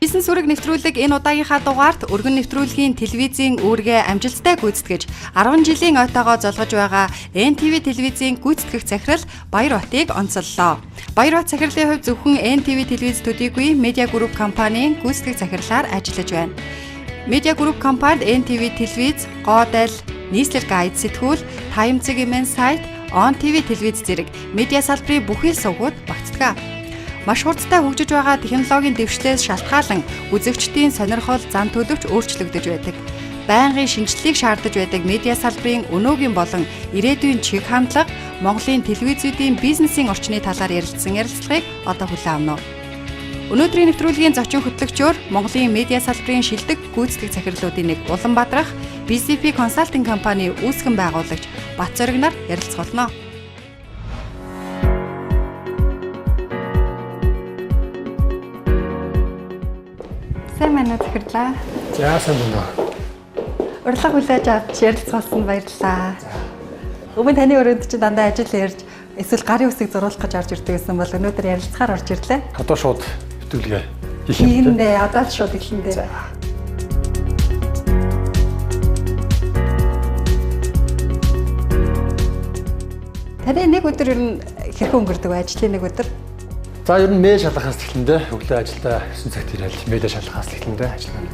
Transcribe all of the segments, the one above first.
Бизнес үүрэг нэвтрүүлэг энэ удаагийнхаа дугаарт өргөн нэвтрүүлгийн телевизийн үүргээ амжилттай гүйцэтгэж 10 жилийн ойтойгоо золгож байгаа NTV телевизийн гүйцэтгэх захирал Баярбатыг онцоллоо. Баярбат захирлын хувьд зөвхөн NTV телевиз төдийгүй Media Group компанийн гүйцэтгэх захирлаар ажиллаж байна. Media Group компанид NTV телевиз, Гоодал, нийслэл гайд сэтгүүл, Time цэг MN сайт, On TV телевиз зэрэг медиа салбарын бүхий л сувгууд багтдаг. Маш хурдтай хөгжиж байгаа технологийн дэвшлээс шалтгаалan үзэгчдийн сонирхол, зан төлөвч өөрчлөгдөж байдаг. Байнгын шинэчлэлийг шаардаж байдаг медиа салбарын өнөөгийн болон ирээдүйн чиг хандлага, Монголын телевизүүдийн бизнесийн орчны талаар ярилцсан ярилцлагыг одоо хүлээн авна. Өнөөдрийн нэвтрүүлгийн зочин хөтлөгчөөр Монголын медиа салбарын шилдэг гүйцэтгэх захирлуудын нэг Улаанбаатарх BCP консалтинг компани үүсгэн байгуулагч Батзориг нар ярилцах болно. Сайн байна уу, захирлаа? За, сайн байна уу. Урилга хүлээж авч ярилцсан баярлалаа. Өмнө таны өрөөнд чинь дандаа ажил ярьж эсвэл гарын үсэг зуруулах гэж орж ирдэг гэсэн бол өнөөдөр ярилцахаар орж ирлээ. Одоо шууд нэвтрүүлгээ хийх юм. Хийндээ, одоо л шууд эхлэндээ. Таны нэг өдөр ер нь хэрхэн өнгөрдөг вэ? Ажлын нэг өдөр? За, ер нь мэйл шалгахаас эхлэндээ, өглөө ажилдаа 9 цагт ирээл мэйлээ шалгахаас эхлэндээ ажиллана.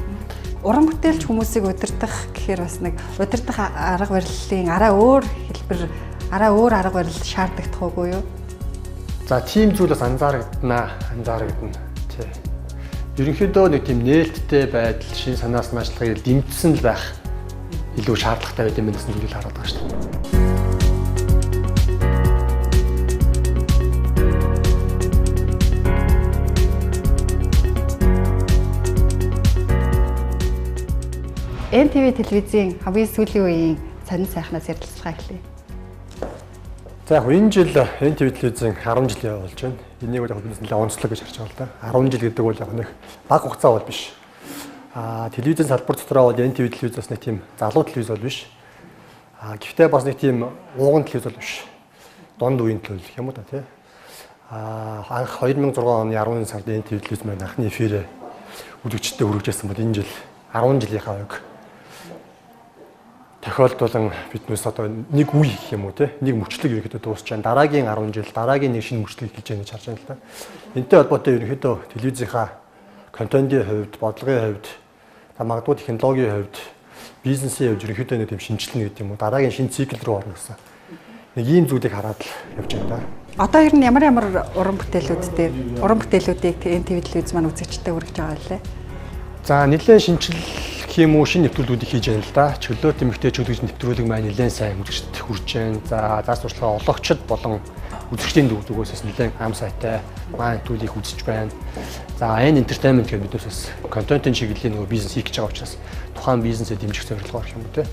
Уран бүтээлч хүмүүсийг удирдах гэхээр бас нэг удирдах арга барилын арай өөр хэлбэр, арай өөр арга барил шаардагдах уугүй юу? За, тийм зүйл бас анзаарагдана. Анзаарагдана. Тий. Ерөнхийдөө нэг тийм нээлттэй байдал, шин санаа санаачлагыг дэмжсэн л байх илүү шаардлагатай байд юм байна гэсэн зүйлийг хараад байгаа шүү дээ. NTV телевизийн хамгийн сүүлийн үеийн сонин сайхнаас ярилцлага эхлэе. За, яг энэ жил NTV телевизийн 10 жилийн болж байна. Энийг бол яг биднес нэлээд онцлог гэж харж байгаа л да. 10 жил гэдэг бол яг нэг бага хугацаа бол биш. Телевизийн салбар дотроо бол NTV телевиз бас нэг тийм залуу телевиз бол биш. Гэхдээ бас нэг тийм ууган телевиз бол биш. Дунд үеийн телевиз гэх юм уу та, тий. Анх 2006 оны 11 сард NTV телевиз маань анхны эфирээ үзэгчдэд хүргэжсэн бол энэ жил 10 жилийнхаа уг тохиолдуулан биднээс одоо нэг үе гэх юм уу те, нэг мөчлөг ерөнхийдөө дуусч байна. Дараагийн 10 жил, дараагийн нэг шинэ мөчлөг эхэлж байна гэж харж байна л да. Энтэй холбоотой ерөнхийдөө телевизийнхаа контентын хувьд, бодлогын хувьд, магадгүй технологийн хувьд, бизнесийн хувьд ерөнхийдөө нэг тийм шинэчлэн гэдэг юм уу, дараагийн шинэ цикл рүү орно гэсэн. Нэг ийм зүйлийг хараад л явж байна да. Одоо ер нь ямар ямар уран бүтээлүүд дээр, уран бүтээлүүдийг NTV телевиз маань үзэгчдэд хүргэж байгаа лээ? За, нэлээд шинэчлэл гэх юм уу, шинэ нэвтрүүлгүүдийг хийж байна л да. Чөлөөт эмэгтэйчүүд гэж нэвтрүүлэг маань нэлээд сайн үзэгчдэд хүрч байна. За, заас туршлагаа ологчд болон үзэгчдийн зүгээс бас нэлээд ам сайтай маань нэвтрүүлгийг үзэж байна. За, N Entertainment гэдэг биднээс бас контентын чиглэлийн нөгөө бизнес хийх гэж байгаа учраас тухайн бизнесээ дэмжих зорилгоор гэх юм уу те.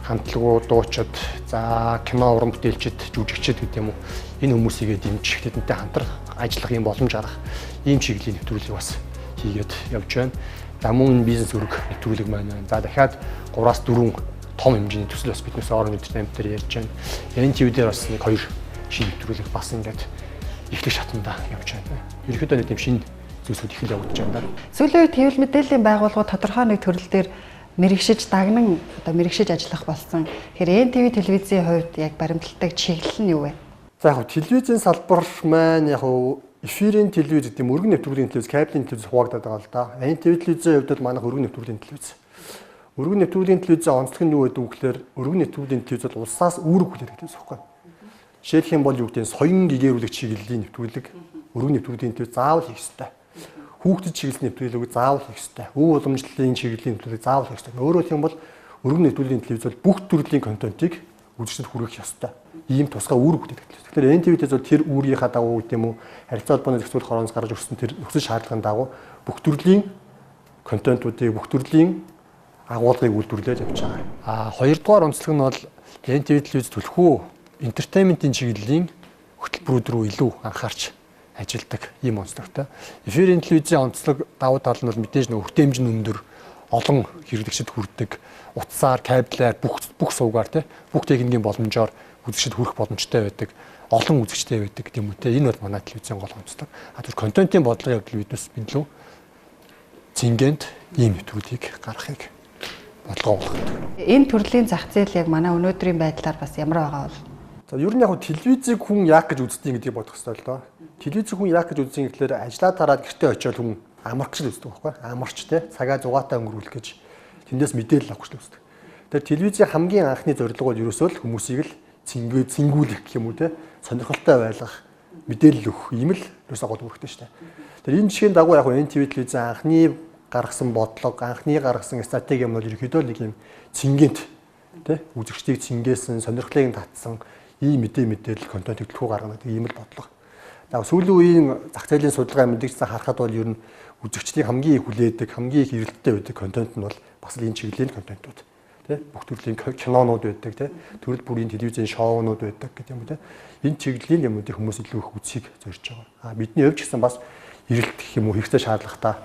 Хамтлагууд, дуучид, за кино уран бүтээлчид, жүжигчид гэдэг юм уу, энэ хүмүүсийгээ дэмжих, тэдэнтэй хамтрах ажиллах юм боломж гаргах ийм чиглэлийн нэвтрүүлгийг бас хийгээд явж байна. За, мөн бизнес үүрэг нэвтрүүлэг маань байна. За, дахиад 3-4 том хэмжээний төсөл бас биднээс орон entertainment дээр ярьж байна. NTV дээр бас нэг 2 шинэ нэвтрүүлэг бас ингээд эхлэх шатанда явж байна. Ерөнхийдөө нэг тийм шинэ зүйлсүүд их л явагдаж байна да. Сүүлийн үед хэвлэл мэдээллийн байгууллагууд тодорхой нэг төрөл дээр мэрэгшиж дагнан одоо мэрэгшиж ажиллах болсон. Тэгэхээр NTV телевизийн хувьд яг баримталдаг чиглэл нь юу вэ? За, яг телевизийн салбар маань яг эфирийн телевиз гэдэг юм, өргөн нэвтрүүлгийн телевиз, кабелийн телевиз хуваагдаад байгаа л да. NTV телевизийн хувьд бол манайх өргөн нэвтрүүлгийн телевиз. Өргөн нэвтрүүлгийн телевизийн онцлог нь юу гэдэг вэ гэхээр өргөн нэвтрүүлгийн телевиз бол улсаас үүрэг хүлээдэг телевиз байхгүй. Жишээлх юм бол юу гэдэг нь соён гэгээрүүлэх чиглэлийн нэвтрүүлэг өргөн нэвтрүүлгийн телевиз заавал хийх ёстой. Хүүхдэд чиглэсэн нэвтрүүлгийг заавал хийх ёстой. Өв уламжлалын чиглэлийн нэвтрүүлгийг заавал хийх ёстой. Өөрөөр хэлэх юм бол өргөн нэвтрүүлгийн телевиз бол бүх төрлийн контентыг үзэгчдэд хүргэх ёстой. Ийм тусгай үүрэг хүлээдэг телевиз. Тэгэхээр NTV телевиз бол тэр үүргийнхаа дагуу гэдэг юм уу, харилцаа холбооны зохицуулах хорооноос гарч ирсэн тэр нөхцөл шаардлагын дагуу бүх төрлийн контентуудыг, бүх төрлийн агуулгыг үйлдвэрлээд явж байгаа. Хоёрдугаар онцлог нь бол NTV телевиз түлхүү entertainment-ийн чиглэлийн хөтөлбөрүүд рүү илүү анхаарч ажилладаг ийм онцлогтой. Эфирийн телевизийн онцлог давуу тал нь бол мэдээж нөх хөтөмж нь өндөр, олон хэрэглэгчид хүрдэг, утсаар, кабелаар бүх сувгаар те, бүх техникийн боломжоор үзэгчид хүрэх боломжтой байдаг, олон үзэгчтэй байдаг гэдэг юм уу те. Энэ бол манай телевизийн гол онцлог. А түр контентын бодлогын хувьд биднес бидлүү цэнгэнд ийм нэвтрүүлгийг гаргахыг бодлогоо болгодог. Энэ төрлийн зах зээл яг манай өнөөдрийн байдлаар бас ямар байгаа бол? За ер нь яг телевизийг хүн яах гэж үздэг гэдгийг бодох хэрэгтэй л доо. Телевизийг хүн яах гэж үздэг гэхлээр ажлаа тараад гэртээ очиод хүн амарч л үздэг байхгүй. Амарч те цагаа зугаатай өнгөрүүлэх гэж тэндээс мэдээлэл авах гэж үздэг. Тэгэхээр телевизийн хамгийн анхны зорилго бол ерөөсөө л хүмүүсийг л цэнгүүлэх гэх юм уу те сонирхолтой байлгах, мэдээлэл өгөх ийм л ерөөсөө гол үүрэгтэй шүү дээ. Тэгэхээр энэ жишээний дагуу яг NTV телевизийн анхны гаргасан бодлого, анхны гаргасан стратеги юм бол ерөөхдөө нэг юм цэнгэнт те үзэгчдийг цэнгээсэн, сонирхлыг татсан ийм мэдээлэл контент хөтөлбөр гаргана гэдэг ийм л бодлого. За сүүлийн үеийн зах зээлийн судалгаа мэдэгдсэн харахад бол ер нь үзэгчдийг хамгийн их хүлээдэг, хамгийн их эрэлттэй байдаг контент нь бол бас л энэ чиглэлийн контентууд. Тэ бүх төрлийн кинонууд байдаг, тэ төрөл бүрийн телевизийн шоунууд байдаг гэдэг юм уу тэ. Энэ чиглэлийн юмнуудыг хүмүүс илүү их үзхийг зорж байгаа. А бидний хувьд ч гэсэн бас эрэлт гэх юм уу хэрэгцээ шаардлагатай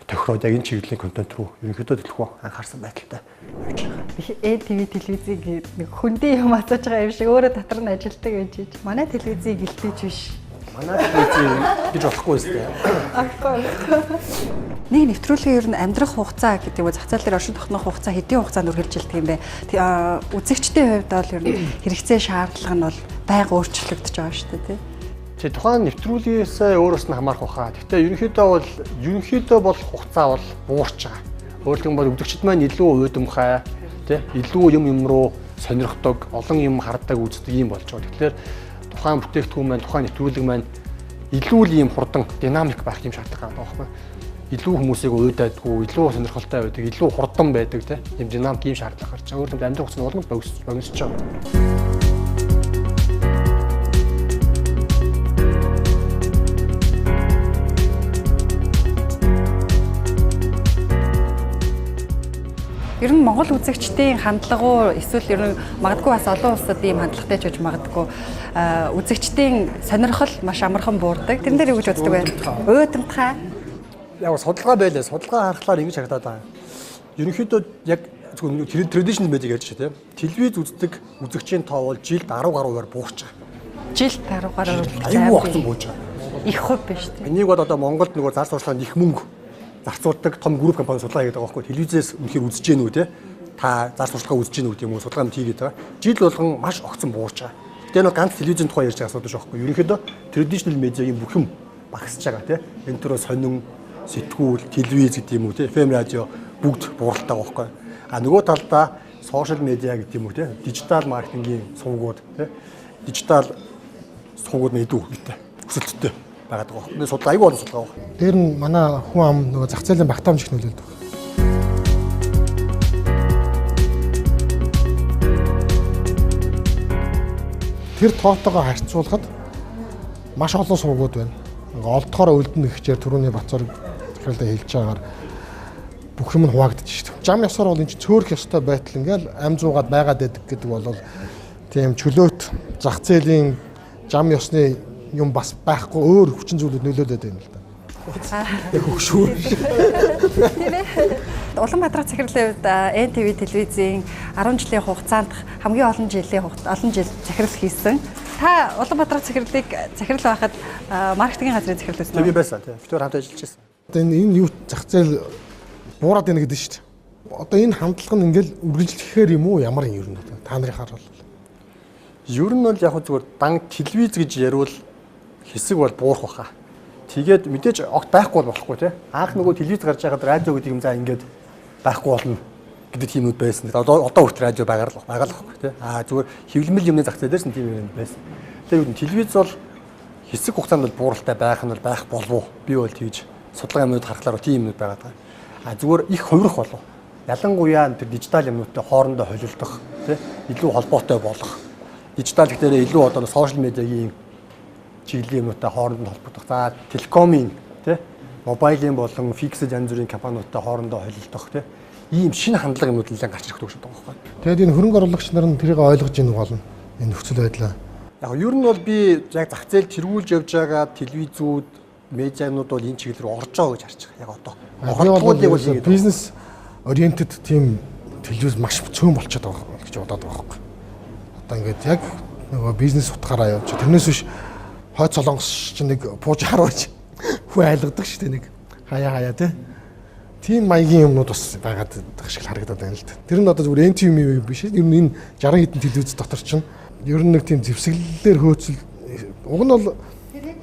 тохироод яг энэ чиглэлийн контент руу ерөнхийдөө төлөхөө анхаарсан байдалтай явж байгаа. NTV телевизийг нэг хөндийн юм асууж байгаа юм шиг өөрөө дотор нь ажилтдаг гэж хийж. Манай телевизийг гэлтэж биш. Манай телевизийг гэж болохгүй өстэй. Ахгүй. Нэг нэвтрүүлгийн ер нь амьдрах хугацаа гэдэг үү зах зээл дээр оршин тогтнох хугацаа хэдийн хугацаанд үргэлжилдэг юм бэ? Үзэгчдийн хувьд бол ер нь хэрэгцээ шаардлага нь бол байнга өөрчлөгдөж байгаа шүү дээ, тий? Тэ тухайн нэвтрүүлгээс өөрөөс нь хамаарах баха. Гэхдээ ерөнхийдөө бол хугацаа бол буурч байгаа. Өөрөөр хэлбэл үзэгчд маань илүү уйдамхай, тий? Илүү юм юм руу сонирхдог, олон юм хардаг, үздэг юм болж байгаа. Тэгэхээр тухайн бүтээгдэхүүн маань, тухайн нэвтрүүлэг маань илүү л ийм хурдан динамик байх юм шаардлага байгаа байхгүй. Илүү хүмүүсийг уйдаадгүй, илүү сонирхолтой байдаг, илүү хурдан байдаг тийм ийм динамик ийм шаардлага гарч байгаа. Өөрөөр хэлбэл амьдрах хугацаа нь улам богиносч байгаа. Ер нь Монгол үзэгчдийн хандлага уу эсвэл ер нь магадгүй бас олон улсад ийм хандлагатай ч гэж магадгүй үзэгчдийн сонирхол маш амархан буурдаг. Тэрэн дээр юу гэж боддог вэ? Уйдамтгай. Яг судалгаа байлаа. Судалгаа харахлаар ингэж харагдаад байгаа. Ерөнхийдөө яг зөвхөн traditional media гэж байна тийм. Телевиз үздэг үзэгчийн тоо бол жилд 10 гаруй хувиар буурч байгаа. Жилд 10 гаруй хувиар аюу огцон бууж байгаа. Их хувь биш тийм. Энийг бол одоо Монголд нөгөө зар сурталчилгаанд их мөнгө зарцуулдаг том групп компани судалгаа хийгээд байгаа байхгүй. Телевизээс үнэхээр үзэж гэнэ үү те? Та зар сурталчилгаа үзэж гэнэ үү гэдэг юм уу судалгаа хийгээд байгаа. Жил болгон маш огцон буурч байгаа. Гэтэ энэ ганц телевизийн тухай ярьж байгаа асуудал биш байхгүй. Ерөнхийдөө traditional media-гийн бүх юм багасж байгаа те. Энэ төрөө сонин сэтгүүл, телевиз гэдэг юм уу те, FM радио бүгд бууралтай байгаа байхгүй. А нөгөө талдаа social media гэдэг юм уу те, дижитал маркетингийн сувгууд те, дижитал сувгууд нь илүү үетэй, өсөлттэй байгаад байгаа байхгүй. Судалгаа аягүй олон судалгаа байна. Тэр нь манай хүн ам нөгөө зах зээлийн багтаамж их нөлөөлдөг. Тэр тоотойгоо харьцуулахад маш олон сувгууд байна. Олдохоор үлдэнэ гэхчээр түрүүний Батцорог захирлаа хэлж байгаагаар бүх юм нь хуваагдчих шүү дээ. Жам ёсоор бол энэ чинь цөөрөх ёстой байтал ингээл ам зуугаад байгаад байдаг гэдэг бол тийм чөлөөт зах зээлийн жам ёсны юм бас байхгүй өөр хүчин зүйлүүд нөлөөлөд байна л да. Яг хөшүүр. Тийм ээ. Улаанбаатар захирлын хувьд NTV телевизийн 10 жилийн хугацаанд хамгийн олон жилийн олон жил захирал хийсэн. Та Улаанбаатар захирлыг захирал байхад маркетингийн газрын захирал байсан уу? Би байсан тийм. Бид хамт ажиллаж байсан. Одоо энэ юу зах зээл буураад байна гэдэг нь шүү дээ. Одоо энэ хандлага нь ингээл үргэлжлэхээр юм уу ямар юм ер нь та нарын харал бол. Ер нь бол яг зүгээр дан телевиз гэж яриул хэсэг бол буурах баха. Тэгээд мэдээж огт байхгүй бол болохгүй тий. Анх нөгөө телевиз гарч байхад радио гэдэг юм за ингээд байхгүй болно гэдэг тиймүүд байсан. Одоо хүртэл радио байгаа л байгаа л байхгүй тий. Аа зүгээр хэвлэмэл юмны зах зээл дээрс нь тийм юм байсан. Тэгэхээр юу телевиз бол хэсэг хугацаанд бол бууралтай байх нь бол байх болов уу? Би бол тэгж судалгаа юмнууд харахлаар тийм юмнууд байгаа даа. А зүгээр их хувирах болов. Ялангуяа тэр дижитал юмнуудтай хоорондоо холилдох тий илүү холбоотой болох. Дижитал гэхээр илүү одоо сошиал медиагийн чиглэлийн юмнуудтай хооронд нь холбогдох. За телекомын тий мобайлын болон фиксд янз бүрийн компаниудтай хоорондоо холилдох тий ийм шинэ хандлага юмнууд нэлээд гарч ирэх гэж байгаа байхгүй. Тэгээд энэ хөрөнгө оруулагч нар нь тэрийг ойлгож ийн гол нь энэ нөхцөл байдлаа. Яг ер нь бол би яг зах зээл тэргүүлж явж байгаа телевизүүд, медианууд бол энэ чиглэл рүү орж байгаа гэж харж байгаа. Яг одоо. Оролдлогыг бол ингэж бизнес oriented тийм телевиз маш цөөн болчиход байгаа гэж бодоод байгаа байхгүй. Одоо ингээд яг нөгөө бизнес утгаараа явж тэрнээс биш хойд солонгос чинь нэг пууж харуулж хүн айлгадаг шүү дээ нэг хаяа хаяа тий. Тийм маягийн юмнууд бас байгаад байх шиг харагдаад байна л да. Тэр нь одоо зүгээр NTV биш. Ер нь энэ 60 хэдэн телевиз дотор чинь ер нь нэг тийм зэвсэглэлээр хөөцөл уг нь бол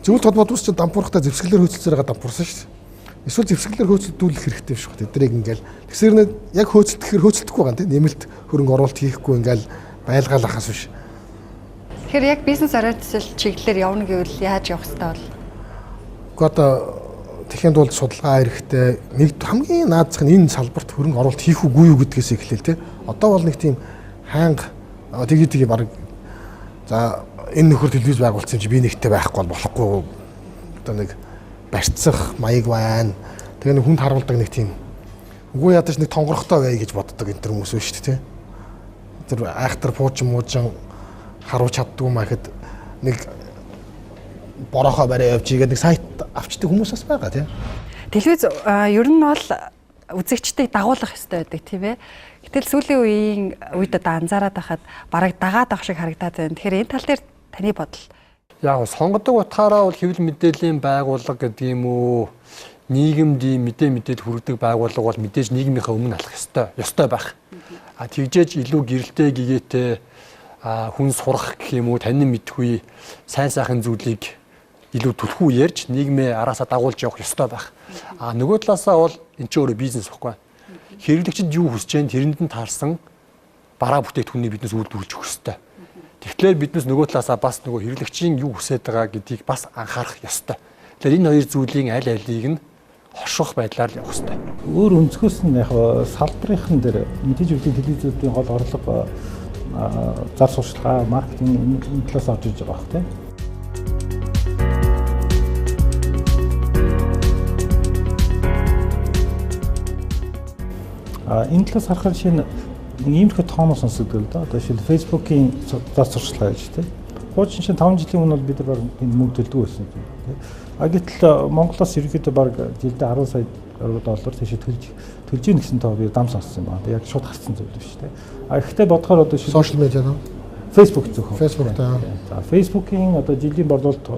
зөвлөлт холбоот ус чинь дампуурахтаа зэвсэглэлээр хөөцөлсөөр байгаа дампуурсан шүү дээ. Эсвэл зэвсэглэлээр хөөцөлдүүлэх хэрэгтэй биш үү? Тэднийг ингээл тэгсэр нь яг хөөцөлдөхээр хөөцөлдөхгүй байгаа юм тийм нэмэлт хөрөнгө оруулалт хийхгүй ингээл байлгаал ахаас биш. Тэгэхээр яг бизнес оройтсол чиглэлээр явна гэвэл яаж явах хэрэгтэй бол? Гэхдээ одоо тэхийн тулд судалгаа хэрэгтэй. Нэг хамгийн наадах нь энэ салбарт хөрөнгө оруулалт хийх үгүй юу гэдгээс эхлэв те. Одоо бол нэг тийм хаанга тгий тгий баг за энэ нөхөр телевиз байгуулсан чи би нэгтэй байхгүй бол болохгүй одоо нэг барьцах маяг байна. Тэгээ нэг хүнд харуулдаг нэг тийм үгүй ядаж нэг тонгорхтой бай гэж боддог энэ төр хүмүүс шүү дээ те. Тэр айхтар пуучин муучин харуулж чаддгүй маа гэхэд нэг борохоо барай явж игээд нэг сайт авчдаг хүмүүс бас байгаа тийм. Телевиз ер нь бол үзэгчдийг дагуулах ёстой байдаг тийм ээ. Гэтэл сүүлийн үеийн үед одоо анзаараад байхад бараг дагаад авах шиг харагдаад байна. Тэгэхээр энэ тал дээр таны бодол. Яг сонгодог утгаараа бол хэвлэл мэдээллийн байгууллага гэдэг юм уу, нийгэмд ийм мэдээлэл хүргэдэг байгууллага бол мэдээж нийгмийнхээ өмнө алхах ёстой байх. А тэгжээж илүү гэрэлтэй гэгээтэй хүн сурах гэх юм уу, танин мэдхгүй сайн сайхан зүйлийг илүү түлхүү ярьж нийгмээ араасаа дагуулж явах ёстой байх. А нөгөө талаасаа бол эн чинь өөрөө бизнес байхгүй. Хэрэглэгчид юу хүсэж байна тэрэнд нь таарсан бараа бүтээгдэхүүнийг биднээс үйлдвэрлэж өгөх ёстой. Тэгэхээр биднээс нөгөө талаасаа бас нөгөө хэрэглэгчийн юу хүсэж байгаа гэдгийг бас анхаарах ёстой. Тэгэхээр энэ хоёр зүйлийн аль алийг нь хорших байдлаар л явах ёстой. Өөр өнцгөөс нь яг салбарынхан дээр мэдээж үеийн телевизүүдийн гол орлого зар сурталчилгаа, маркетинг энэ талаас орж иж байгаа бох тийм. Энэ талаас харахад шинэ нэг иймэрхүү тооноо сонсогддог л да. Одоо жишээл Facebook-ийн зар сурталчилгаа гэж тийм. Хуучин чинь 5 жилийн өмнө бол бид нар баг энэ мөнгө төлдөг байсан юм тийм. А гэтэл Монголоос ерөнхийдөө баг жилдээ 10 сая доллар тийшээ төлж ийн гэсэн тоо би дам сонссон юм байна. Яг шууд гарсан зүйл биш тийм. А ихтэй бодохоор одоо сошиал медиа нөө Facebook зөвхөн. Facebook та. За Facebook-ийн одоо жилийн борлуулалт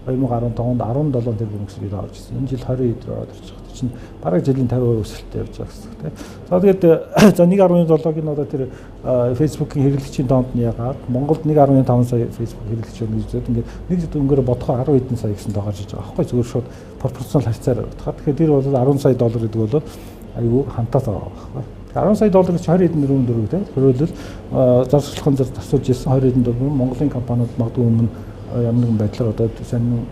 2015 онд 17 тэрбум гэсэн би орж ирсэн. Энэ жил 20 эдгээр орж байгаа. Чинь бараг жилийн 50% өсөлттэй явж байгаа гэсэн үг тийм. За тэгээд за 1.7-г нь одоо тэр Facebook-ийн хэрэглэгчийн тоонд нь ягаад Монголд 1.5 сая Facebook хэрэглэгч байна гэж үзээд ингээд нэг өнгөөр бодохоо 10 хэдэн сая гэсэн тоо гарч иж байгаа байхгүй зүгээр шууд пропорционал харьцаар бодохоор тэгэхээр тэр бол 10 сая доллар гэдэг бол айгүй хантаа байгаа байхгүй. 10 сая доллар гэж 20 хэдэн тэрбум төгрөг тийм. Хөрөөлөл зар сурталчилгаан зар тасуулж ирсэн 20 хэдэн тэрбум Монголын компаниуд магадгүй өмнө ямар нэгэн байдлаар одоо сонин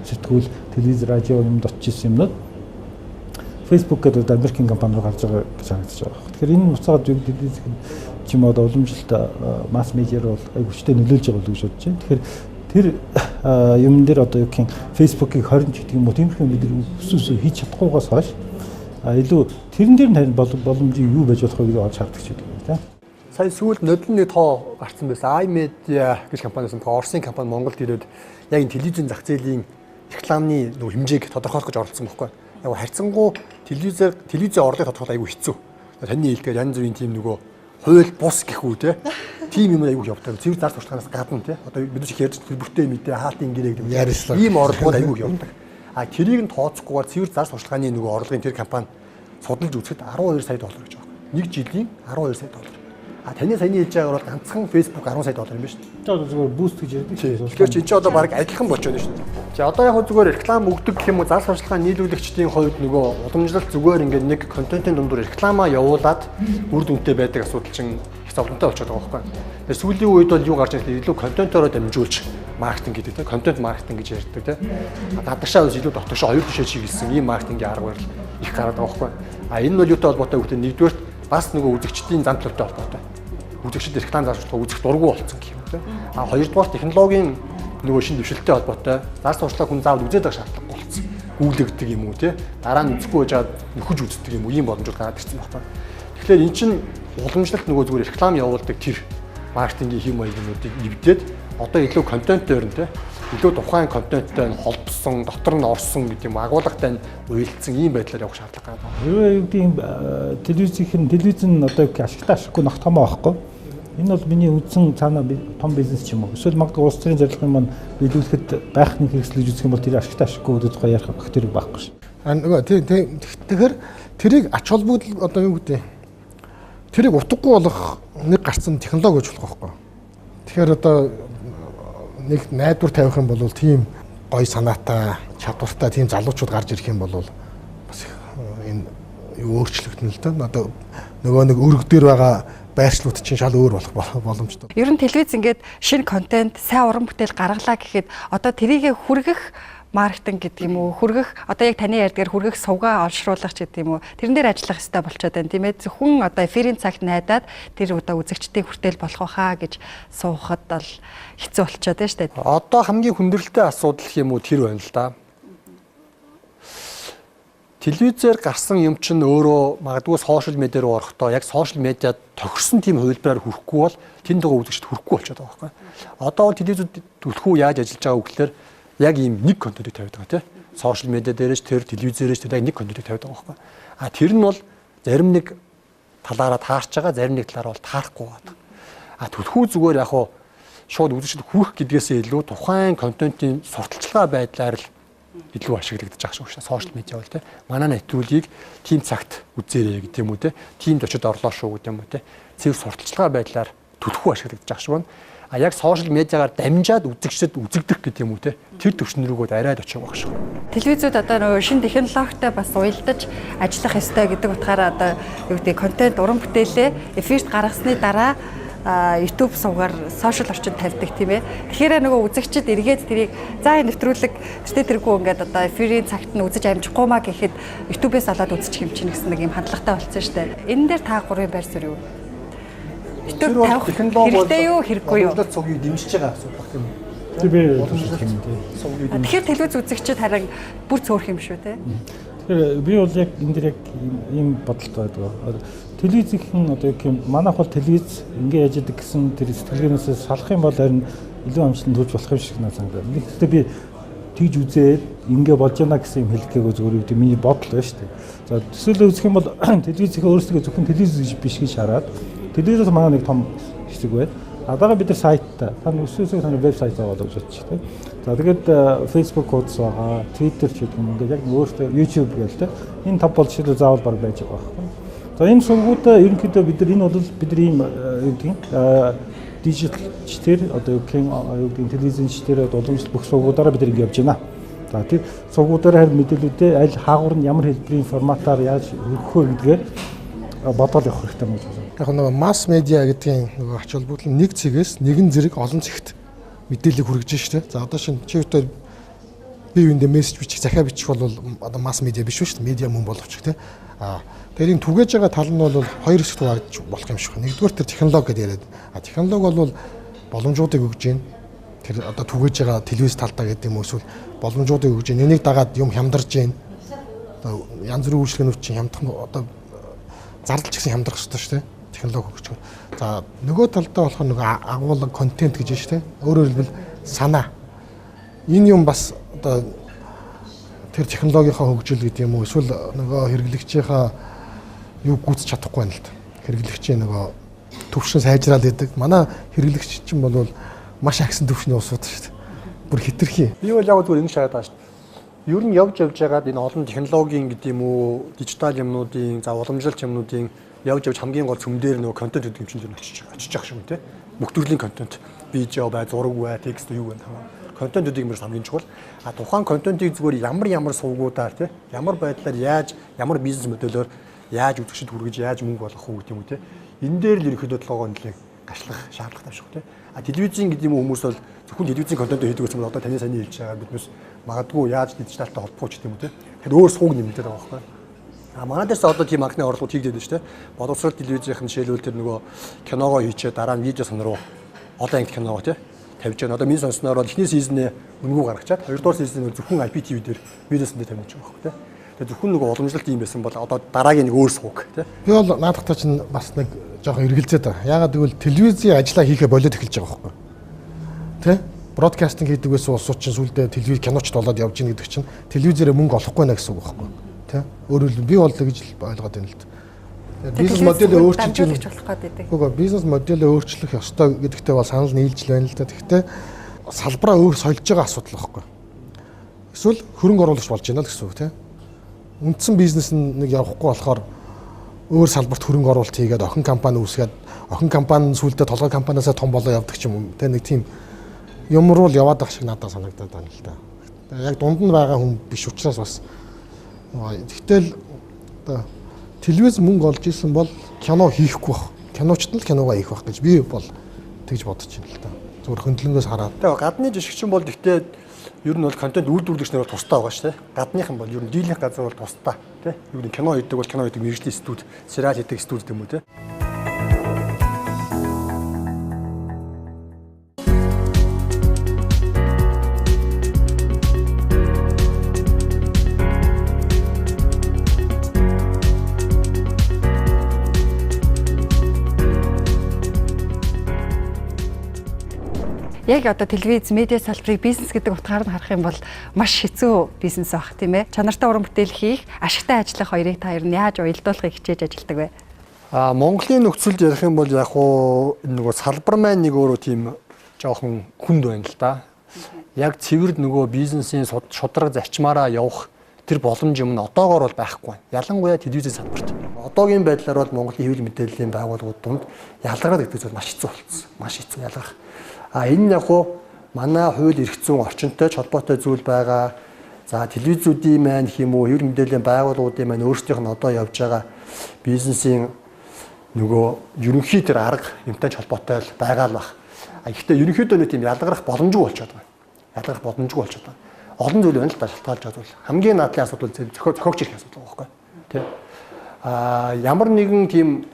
сэтгүүл, телевиз, радио юмд очиж ирсэн юмнууд Facebook гэдэг одоо Америкийн компани руу гарч байгаа гэж харагдаж байгаа. Тэгэхээр энэ буцаагаад телевиз ч юм уу одоо уламжлалт масс медиа руу бол айгүй хүчтэй нөлөөлж байгаа гэж бодож байна. Тэгэхээр тэр юм дээр одоо юу гэх юм Facebook-ийг 20 ч гэдэг юм уу тиймэрхүү бид өсөөсөө хийж чадахгүйгаас хойш илүү тэрэн дээр нь харин боломжийг юу байж болох вэ гэж олж хардаг ч гэдэг юм тийм. Сая сүүлд нодон нэг тоо гарсан байсан. iMedia гэж компани байсан. Оросын компани Монголд ирээд яг энэ телевизийн зах зээлийн рекламны нөгөө хэмжээг тодорхойлох гэж оролцсон байхгүй. Яг харьцангуй телевизийн орлогыг тодорхойлох айгүй хэцүү. Таны хэлдгээр янз бүрийн тийм нөгөө хууль бус гэх үү те. Тийм юм айгүй явдаг. Цэвэр зар сурталчилгаанаас гадна те. Одоо бид нар их ярьж төлбөртэй мэдээ, хаалтын гэрээ гэдэг ийм орлогууд айгүй явдаг. А тэрийг нь тооцохгүйгээр цэвэр зар сурталчилгааны нөгөө орлогын тэр компани судалж үзэхэд 12 сая доллар гэж байна. Нэг жилийн 12 сая доллар. А таны саяны хэлж байгаагаар бол ганцхан Facebook 10 сая доллар юм байна шүү дээ. Одоо зүгээр boost гэж ярьдаг шүү. Тэгэхээр чи одоо баг адилхан болчиход байна шүү дээ. За одоо яг зүгээр реклам өгдөг гэх юм уу зар сурталчилгаа нийлүүлэгчдийн хувьд нөгөө уламжлалт зүгээр ингээд нэг контентын дундуур реклама явуулаад үр дүнтэй байдаг асуудал чинь их зовлонтой болчиход байгаа байхгүй. Тэгэхээр сүүлийн үед бол юу гарч ирсэн илүү контентоороо дамжуулж маркетинг гэдэг тийм контент маркетинг гэж ярьдаг тийм. Гадагшаа бас илүү дотгошоо хоёр тишээ чиглэсэн ийм маркетингийн арга барил их гараад байгаа байхгүй. А энэ нь бол юутай холбоотой вэ гэвэл нэгдүгээрт бас нөгөө үзэгчдийн зам төлөвтэй холбоотой. Үзэгчд реклам зар сурталчилгаа үзэх дургүй болсон гэх юм тийм. А хоёрдугаар технологийн нөгөө шин дэвшилттэй холбоотой зар сурталчилгаа хүн заавал үзээд байх шаардлагагүй болсон. Гүглэгдэг юм уу тийм. Дараа нь үзэхгүй байжгаад нөхөж үздэг юм уу ийм боломжууд гараад ирсэн байхгүй. Тэгэхээр эн чинь уламжлалт нөгөө зүгээр реклам явуулдаг тэр маркетингийн хэм маягнуудыг эвдээд одоо илүү контентээр нь тийм илүү тухайн контенттой нь холбосон, дотор нь орсон гэдэг юм агуулгатай нь уялдсан ийм байдлаар явах шаардлага гараад байна. Хэрвээ юу гэдэг юм телевизийн телевиз нь одоо ашигтай ашиггүй нөх томоо байхгүй. Энэ бол миний үндсэн цаана том бизнес ч юм уу. Эсвэл магадгүй улс төрийн зорилгын маань биелүүлэхэд байх нэг хэрэгсэл гэж үзэх юм бол тэр ашигтай ашиггүй гэдэг тухай ярих бактерийг байхгүй шээ. Нөгөө тийм тэгэхээр тэрийг ач холбогдол одоо юу гэдэг тэрийг утгагүй болох нэг гарцсан технологи гэж болох байхгүй. Тэгэхээр одоо нэг найдвар тавих юм бол тийм гоё санаатай, чадвартай тийм залуучууд гарч ирэх юм бол бас энэ өөрчлөгдөн л дээ. Одоо нөгөө нэг өрг дээр байгаа байршлууд чинь шал өөр болох боломжтой. Ер нь телевиз ингээд шинэ контент, сайн уран бүтээл гаргалаа гэхэд одоо тэрийгэ хүргэх маркетинг гэдэг юм уу, хүргэх одоо яг таны ярьдгаар хүргэх сувгаа олшруулах ч гэдэг юм уу, тэрэн дээр ажиллах хэрэгтэй болчиход байна, тийм ээ. Зөвхөн одоо эфирийн цагт найдаад тэр одоо үзэгчдийн хүртэл болох байхаа гэж суухад бол хэцүү болчиход байна шүү дээ. Одоо хамгийн хүндрэлтэй асуудал гэх юм уу тэр байна л да. Телевизээр гарсан юм чинь өөрөө магадгүй сошиал медиа руу орохдоо яг сошиал медиад тохирсон тийм хувилбараар хүрэхгүй бол тэнд байгаа үзэгчд хүрэхгүй болчиход байгаа байхгүй. Одоо бол телевизүүд түлхүү яаж ажиллаж байгаа вэ гэхээр яг ийм нэг контентыг тавиад байгаа тийм. Сошиал медиа дээрээс тэр телевизээрээс тэр яг нэг контентыг тавиад байгаа байхгүй. А тэр нь бол зарим нэг талаараа таарч байгаа, зарим нэг талаараа бол таарахгүй байгаа. А түлхүү зүгээр яг хуу шууд үзэгчд хүрэх гэдгээсээ илүү тухайн контентын сурталчилгаа байдлаар л илүү ашиглагдаж байгаа шүү дээ. Сошиал медиа бол тийм. Манай нэвтрүүлгийг тийм цагт үзээрэй гэдэг юм уу тийм. Тийм зочид орлоо шүү гэдэг юм уу тийм. Цэвэр сурталчилгаа байдлаар түлхүү ашиглагдаж байгаа шүү байна. А яг сошиал медиагаар дамжаад үзэгчдэд үзэгдэх гэдэг юм уу те тэр төвшин рүүгүүд арай л очих байх шүү. Телевизүүд одоо нөгөө шинэ технологитой бас уялдаж ажиллах ёстой гэдэг утгаараа одоо юу гэдэг контент уран бүтээлээ эфирт гаргасны дараа YouTube сувгаар сошиал орчинд тавьдаг тийм ээ. Тэгэхээр нөгөө үзэгчид эргээд тэрийг за энэ нэвтрүүлэг тэртээ тэргүй ингээд одоо эфирийн цагт нь үзэж амжихгүй маа гэхэд YouTube-ээс олоод үзчих юм чинь гэсэн нэг юм хандлагатай болсон шүү дээ. Энэ дээр та гурвын байр суурь юу? YouTube тавих хэрэгтэй юу, хэрэггүй юу? Уламжлалт сувгийг дэмжиж байгаа асуудал тийм үү? Тийм ээ. Тэгэхээр телевиз үзэгчид харин бүр цөөрх юм шүү те. Тэгэхээр би бол яг энэ дэр яг ийм бодолтой байдаг. Телевизийн одоо яг юм манайх бол телевиз ингээ яаж идэг гэсэн тэр сэтгэлгээнээс салах юм бол харин илүү амжилтанд хүрч болох юм шиг надад санагдав. Гэхдээ би тэгж үзээд ингээ болж байна гэсэн юм хэлэх гээгүй зүгээр юу гэдэг миний бодол байна шүү дээ. За төсөөлөө үзэх юм бол телевизийнхээ өөрсдөө зөвхөн телевиз гэж биш гэж хараад телевизээс манай нэг том хэсэг байна. Адаага бид нар сайттай. Та өсөөсөө таны вебсайт байгаа гэж бодчих тийм. За тэгээд Facebook хуудас байгаа, Twitter ч гэдэг юм ингээд яг өөртөө YouTube гээл тийм. Энэ тав бол жишээлбэл заавал баг байж байгаа байхгүй. За энэ сувгуудаа ерөнхийдөө бид нар энэ бол бид нар ийм юу гэдэг дижитал ч тэр одоо юу гэх юм телевизэн ч тэр уламжлалт бүх сувгуудаараа бид нар ингэ явж байна. За тэр сувгуудаараа харин мэдээлүүдээ аль хаагур нь ямар хэлбэрийн форматаар яаж хүргэх вэ гэдгээр бодоод явах хэрэгтэй юм гэж байна. Яг нөгөө масс медиа гэдгийн нөгөө ач холбогдол нь нэг цэгээс нэгэн зэрэг олон цэгт мэдээлэл хүргэж штэ. За одоо шинэ чи өдөр би юундээ мессеж бичих, захиа бичих бол одоо масс медиа биш шүү дээ. Медиа мөн боловч тий. Аа тэр энэ түгээж байгаа тал нь бол хоёр хэсэгт хуваагдж болох юм шиг. Нэгдүгээр тэр технологи гэдээ яриад. А технологи бол боломжуудыг өгж байна. Тэр одоо түгээж байгаа телевиз талдаа гэдэг юм эсвэл боломжуудыг өгж байна. Энийг дагаад юм хямдарж байна. Одоо янз бүрийн үйлчлэгнүүд чинь хямдах одоо зардал ч гэсэн хямдрах ёстой шүү дээ. Технологи хөгжих. За нөгөө талдаа болохоор нөгөө агуулга контент гэж байна шүү дээ. Өөрөөр хэлбэл санаа. Энэ юм бас одоо тэр технологийнхаа хөгжил гэдэг юм уу эсвэл нөгөө хэрэглэгчийнхаа юу гүйцэж чадахгүй байна л да. Хэрэглэгчийн нөгөө төвшин сайжраал гэдэг. Манай хэрэглэгч чинь бол маш агсан төвшний улсууд шүү дээ. Бүр хитрхи. Би бол яг зүгээр ингэ шаараад байгаа шүү дээ. Ер нь явж байгаад энэ олон технологийн гэдэг юм уу, дижитал юмнуудын, за уламжлалт юмнуудын явж хамгийн гол цөм дээр нөгөө контент гэдэг юм чинь тэр очиж байгаа шиг юм те. Бүх төрлийн контент, видео бай, зураг бай, текст юу байна. Контентуудыг мөр хамгийн чухал. А тухайн контентыг зүгээр ямар сувгуудаар те, ямар байдлаар яаж, ямар бизнес модельоор яаж үзэгчд хүргэж, яаж мөнгө олгох уу гэдэг юм уу те. Энэ дээр л ерөнхийдөө толгоогоо нэлээд гашлах шаардлагатай шиг те. А телевизийн гэдэг юм хүмүүс бол зөвхөн телевизийн контент хийдэг гэсэн бол одоо таны саяны хэлж байгаа биднээс магадгүй яаж дижиталтай холбох уу гэдэг юм уу те. Тэгэхээр өөр сууг нэмэгдээд байгаа байхгүй. А манай дээрс одоо тийм анхны орлогод хийгдээд байна шүү дээ. Боловсрол телевизийнх нь жишээлбэл тэр нөгөө киногоо хийчээ дараа нь видео сан руу олон анги киногоо те тавьж байна. Одоо миний сонсноор бол эхний сизонээ үнэгүй гаргачаад хоёрдугаар сизон зөвхөн IPTV дээр видео сан дээр тавьж байгаа байхгүй те. Тэгээ зөвхөн нөгөө уламжлалт юм байсан бол одоо дараагийн нэг өөр сууг те. Би бол наадахтаа чинь бас нэг жоохон эргэлзээд байгаа. Яагаад гэвэл телевизийн ажлаа хийхэ болоод эхэлж байгаа байхгүй. Тэ? Бродкастинг хийдэг байсан улсууд чинь сүүлдээ телевиз киночд болоод явж гин гэдэг чинь телевизээрээ мөнгө олохгүй нэ гэсэн үг байхгүй. Тэ? Өөрөөр хэлбэл би бол тэгж л ойлгоод байна л да. Бизнес модельээ өөрчилж болох гэдэг. Үгүй бизнес модельээ өөрчлөх ёстой гэдэгтээ бол санал нийлж байна л да. Тэгэхдээ салбараа өөр сольж байгаа асуудал байхгүй. Эсвэл хөрөнгө оруулагч болж байна л гэсэн үг тийм. Үндсэн бизнес нь нэг явахгүй болохоор өөр салбарт хөрөнгө оруулалт хийгээд охин компани үүсгээд охин компани сүүлдээ толгой компаниасаа том болоо явдаг ч юм уу. Тэ нэг тийм юм руу л яваад байх шиг надад санагдаад байна л да. Яг дунд нь байгаа хүн биш учраас бас тэгтэл одоо телевиз мөнгө олж исэн бол кино хийхгүй бах. Киночд нь л киногоо хийх бах гэж би бол тэгж бодож байна л да. Зүгээр хөндлөнгөөс хараад. Тэгээ гадны жишгчин бол гэхдээ ер нь бол контент үйлдвэрлэгч нар бол тусдаа байгаа шүү дээ. Гадныхан бол ер нь дийлэнх газар бол тусдаа тий. Ер нь кино хийдэг бол кино хийдэг мэргэжлийн студи, сериал хийдэг студи юм уу тий. Яг одоо телевиз, медиа салбарыг бизнес гэдэг утгаар нь харах юм бол маш хэцүү бизнес байх тийм ээ. Чанартай уран бүтээл хийх, ашигтай ажиллах хоёрыг та ер нь яаж уялдуулахыг хичээж ажилладаг вэ? Монголын нөхцөлд ярих юм бол яг уу нөгөө салбар маань нэг өөрөө тийм жоохон хүнд байна л да. Яг цэвэр нөгөө бизнесийн шударга зарчмаараа явах тэр боломж юм нь одоогоор бол байхгүй байна. Ялангуяа телевизийн салбарт. Одоогийн байдлаар бол Монголын хэвлэл мэдээллийн байгууллагууд дунд ялгараад гэдэг зүйл маш хэцүү болсон. Маш хэцүү ялгарх. Энэ яг уу манай хууль эрх зүйн орчинтой ч холбоотой зүйл байгаа. За телевизүүдийн маань гэх юм уу, хэвлэл мэдээллийн байгууллагуудын маань өөрсдийнх нь одоо явж байгаа бизнесийн нөгөө ерөнхий тэр арга юмтай ч холбоотой л байгаа л баг. Гэхдээ ерөнхийдөө нэг тийм ялгарах боломжгүй болчиход байна. Ялгарах боломжгүй болчиход байна. Олон зүйл байна л да шалтгаалж байгаа зүйл. Хамгийн наадлын асуудал зохиогч ирэх асуудал байгаа байхгүй. Тэ. Ямар нэгэн тийм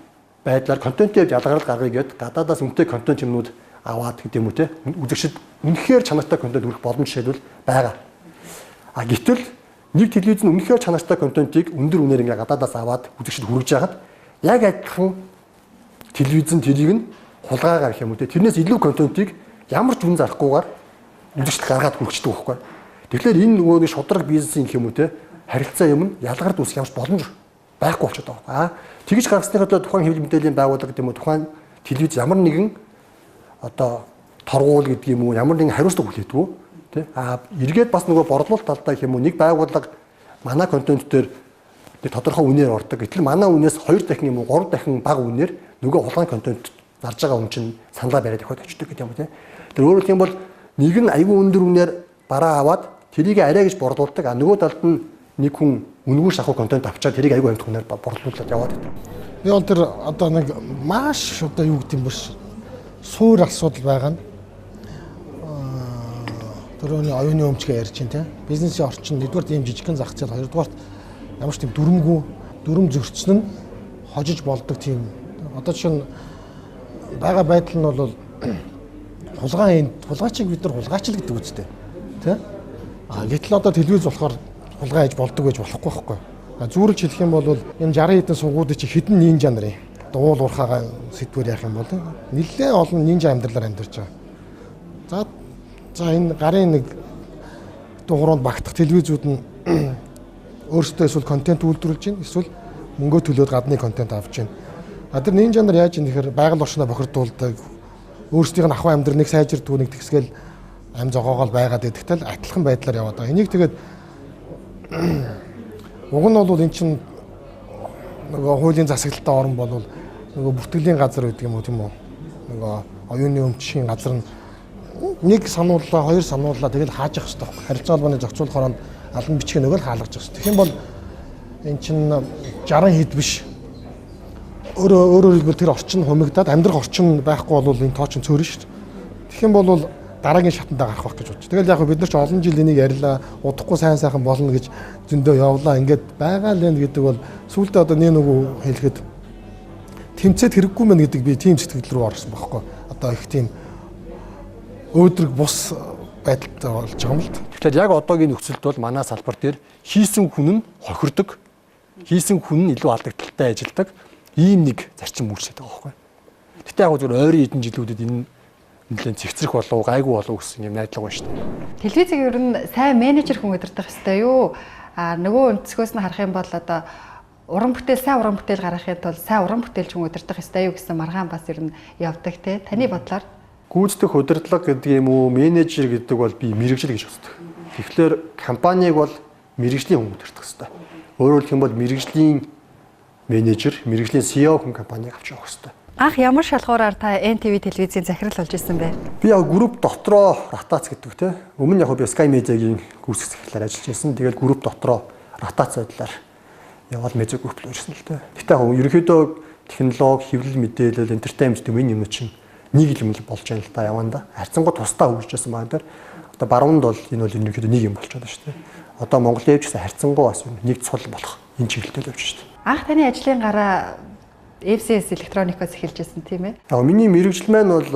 байдлаар контентын ялгарл гаргая гэд гадаадаас үнэтэй контент юмнууд аваад гэдэг юм уу те үзэгчид үнэхээр чанартай контент хүргэх боломж жишээлбэл байгаа. Гэтэл нэг телевиз нь үнэхээр чанартай контентыг өндөр үнээр ингээ гадаадаас аваад үзэгчид хүргэж яхад яг адилхан телевиз нь тэрийг нь хулгайгаар гэх юм уу те тэрнээс илүү контентыг ямар ч үн зарахгүйгээр үзэгчд гаргаад хүргэждэг байхгүй. Тэгэхээр энэ нөгөө нэг шударга бизнесийн гэх юм уу те харилцаа юм нь ялгард үүсэх ямар ч боломж байхгүй болчиход байгаа байхгүй. Тэгж гаргасныхаа төлөө тухайн хэвлэл мэдээллийн байгууллага гэдэг юм уу тухайн телевиз ямар нэгэн одоо торгуул гэдэг юм уу ямар нэгэн хариуцлага хүлээдэггүй тий. Эргээд бас нөгөө борлуулалт талдаа гэх юм уу нэг байгууллага манай контент дээр нэг тодорхой үнээр ордог. Гэтэл манай үнээс 2 дахин юм уу 3 дахин бага үнээр нөгөө хулгайн контент зарж байгаа хүн чинь саналаа бариад явахад очдөг гэдэг юм уу тий. Тэр өөрөөр хэлэх юм бол нэг нь айгүй өндөр үнээр бараа аваад тэрийг арай гэж борлуулдаг. Нөгөө талд нь нэг хүн үнэгүй шахуу контент авчаад тэрийг айгүй амт үнээр борлуулад яваад байдаг. Би бол тэр одоо нэг маш одоо юу гэдэг юм бэ? Суур асуудал байгаа нь түрүүний оюуны өмчгээ ярьж байна тийм. Бизнесийн орчин нэгдүгээр тийм жижигхэн зах зээл, хоёрдугаарт ямар ч тийм дүрмгүй, дүрм зөрчсөн нь хожиж болдог тийм. Одоо жишээ нь байгаа байдал нь бол хулгайн хулгайчийг бид нар хулгайч л гэдэг үстэй тийм. Гэтэл одоо телевиз болохоор хулгай хийж болдог гэж болохгүй байхгүй. Зүүрлж хэлэх юм бол энэ 60 хэдэн сугуудыг чи хэдэн нинжа нарын уул уурхаагаа сэдвээр яах юм бол нэлээд олон нинжа амьдралаар амьдарч байгаа. За энэ гарын нэг дугуйнд багтах телевизүүд нь өөрсдөө эсвэл контент үйлдвэрлэж байна, эсвэл мөнгөө төлөөд гадны контент авч байна. Тэр нинжа нар яаж юм гэхээр байгаль орчноо бохирдуулдаг, өөрсдийнх нь ахуй амьдрал нэг сайжирдгүй нэг тэгсгээл ам зогоогоол байгаад идэгтэл атлхан байдлаар яваад байгаа. Энийг тэгээд уг нь бол эн чинь нөгөө хуулийн засаглалтай орн бол нөгөө бүртгэлийн газар гэдэг юм уу тийм үү? Нөгөө оюуны өмчийн газар нь нэг санууллаа, хоёр санууллаа тэгэл хааж явах хэрэгтэй. Харилцаа холбооны зохицуулах хороонд албан бичгийн нөгөө л хаалгаж явах хэрэгтэй. Тэгэх юм бол эн чинь 60 хэд биш. Өөрөөр хэлбэл тэр орчин хумигдаад амьдрах орчин байхгүй бол энэ тоо чинь цөөрөн шүү дээ. Тэгэх юм бол дараагийн шатандаа гарах байх гэж бодчих. Тэгэл яг бид нар ч олон жил энийг ярьлаа, удахгүй сайн сайхан болно гэж зөндөө явлаа. Ингээд байгаа л энэ гэдэг бол сүүлдээ одоо нэг нөгөө хэлэхэд тэмцээд хэрэггүй мэн гэдэг би тийм сэтгэл рүү орсон бохоггүй. Одоо их тийм өөдрөг бус байдалтай болж байгаа юм л да. Тэгэхээр яг одоогийн нөхцөлд бол манай салбар дээр хийсэн хүн нь хохирдог, хийсэн хүн нь илүү алдагдaltaй ажилладаг ийм нэг зарчим үүсээд байгаа байхгүй. Гэтэ яг зөвхөн ойрын хэдэн жилүүдэд энэ нэлээд цэгцрэх болов, гайгүй болов гэсэн юм найдлага байна шүү дээ. Телевизийг ер нь сайн менежер хүн удирдах ёстой юу? Нөгөө өнцгөөс нь харах юм бол одоо уран бүтээл сайн уран бүтээл гаргахын тулд сайн уран бүтээлч хүн удирдах ёстой юу гэсэн маргаан бас ер нь явдаг те. Таны бодлоор гүйцэтгэх удирдлага гэдэг юм уу, менежер гэдэг бол би мэргэжил гэж боддог. Тэгэхээр компанийг бол Мэргэжлийн хүн удирдах хэрэгтэй. Өөрөөр хэлэх юм бол мэргэжлийн менежер, мэргэжлийн CEO хүн компанийг авч явах хэрэгтэй. Анх ямар шалгуураар та NTV телевизийн захирал болж исэн бэ? Би яг групп дотроо ротац гэдэг те. Өмнө яг би Sky Media-гийн гүйцэтгэх захирлаар ажиллаж байсан. Тэгэл групп дотроо ротац байдлаар яваад медиа групп руу ирсэн л те. Гэтэ яг ерөнхийдөө технологи, хэвлэл мэдээлэл, entertainment гэдэг энэ юм чинь нэг л юм болж байна л да яванда. Харьцангуй тусдаа хөгжиж байсан байгаа дээр. Одоо баруунд бол энэ бол ерөнхийдөө нэг юм болчиход байна шүү дээ. Одоо Монголын ч гэсэн харьцангуй бас нэг цул болох энэ чиглэлтэй л явж шүү дээ. Анх таны ажлын гараа FCS электроникоос эхэлж байсан тийм ээ? Яг миний мэргэжил маань бол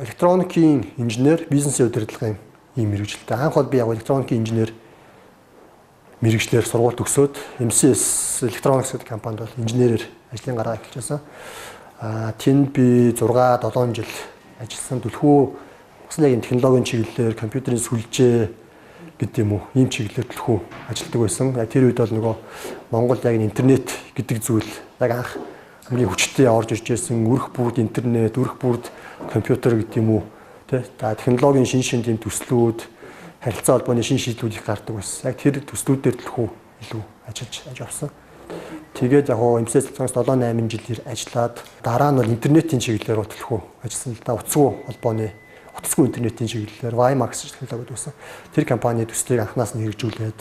электроникийн инженер, бизнесийн удирдлагын ийм мэргэжилтэй. Анх бол би яг электроникийн инженер мэргэжлээр сургууль төгсөөд MCS Electronics гэдэг компанид бол инженерээр ажлын гараа эхэлж байсан. Тэнд би 6-7 жил ажилласан. Түлхүү бас яг энэ технологийн чиглэлээр компьютерийн сүлжээ гэдэг юм уу, ийм чиглэлээр түлхүү ажилладаг байсан. Яг тэр үед бол нөгөө Монгол яг интернет гэдэг зүйл яг анх хамгийн хүчтэй орж ирж байсан. Өрх бүрд интернет, өрх бүрд компьютер гэдэг юм уу, тэ. За технологийн шин шин тийм төслүүд, харилцаа холбооны шин шийдлүүд их гардаг байсан. Яг тэр төслүүдээр түлхүү илүү ажиллаж явсан. Тэгээд яг хоо MCS Electronics 7-8 жил ажиллаад дараа нь бол интернетийн чиглэлээр түлхүү ажилласан л да. Утасгүй холбооны, утасгүй интернетийн чиглэлээр WiMAX технологи гэдэг байсан. Тэр компани төслийг анханаас нь хэрэгжүүлээд